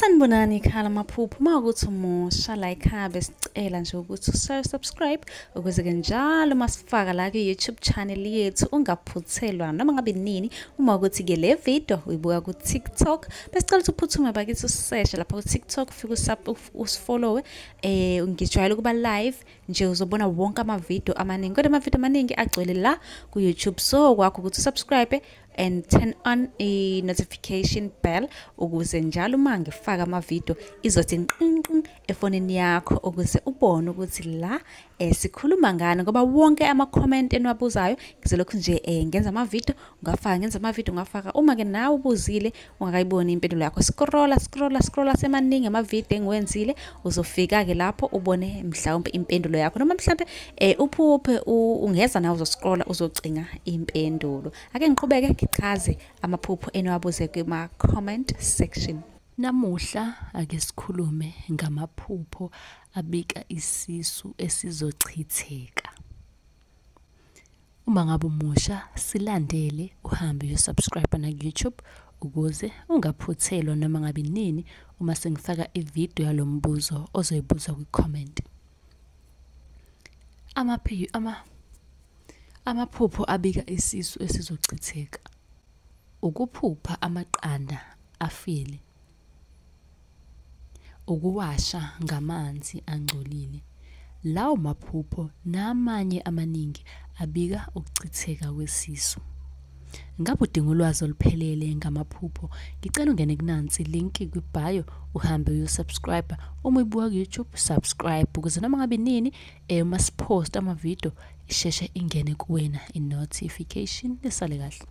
Sanibonani ekhaya lamaphupho. Uma ukuthi umusha la ekhaya besicela nje ukuthi usubscribe ukuze ke njalo masifaka la ku-YouTube channel yethu ungaphuthelwa noma ngabe nini. Uma ukuthi ke le video uyibuka ku-TikTok, besicela ukuthi uphuthume bakithi useshe lapha ku-TikTok, ufike usifollowe. Ngijwayele ukuba live nje, uzobona wonke amavidiyo amaningi, kodwa amavidiyo amaningi agcwele la ku-YouTube, so kwakho ukuthi usubscribe and turn on a notification bell ukuze njalo uma ngifaka amavidiyo izothi nqinqin efonini yakho, ukuze ubone ukuthi la sikhuluma ngani, ngoba wonke ama-comment eniwabuzayo ngizolokhu nje ngenza amavidiyo ungafaka, ngenza amavidiyo ungafaka. Uma ke nawe ubuzile ungakayiboni impendulo yakho, scrolla scrolla scrolla, semaningi amavidiyo engiwenzile, uzofika-ke lapho ubone mhlawumbe impendulo yakho, noma mhlawumbe uphuphe ungeza nawe uzoscrolla uzocinga impendulo. Ake ngiqhubeke ngichaze amaphupho eniwabuze kuma-comment section. Namuhla ake sikhulume ngamaphupho abika isisu esizochitheka. Uma ngabe umusha, silandele uhambe uyosubscribe na-YouTube ukuze ungaphuthelwa noma ngabe nini uma sengifaka ividiyo yalo mbuzo ozoyibuza kwi-comment. Amaphupho abika isisu esizochitheka. Ukuphupha amaqanda afile. Ukuwasha ngamanzi angcolile. Lawo maphupho namanye amaningi abika ukuchitheka kwesisu. Ngabe udinga ulwazi oluphelele ngamaphupho, ngicela ungene kunansi link kwi-bio uhambe uyosubscribe. Uma uyibuka ku-YouTube, subscribe ukuze noma ngabe nini uma sipost amavidiyo isheshe ingene kuwena i-notification. Nisale kahle.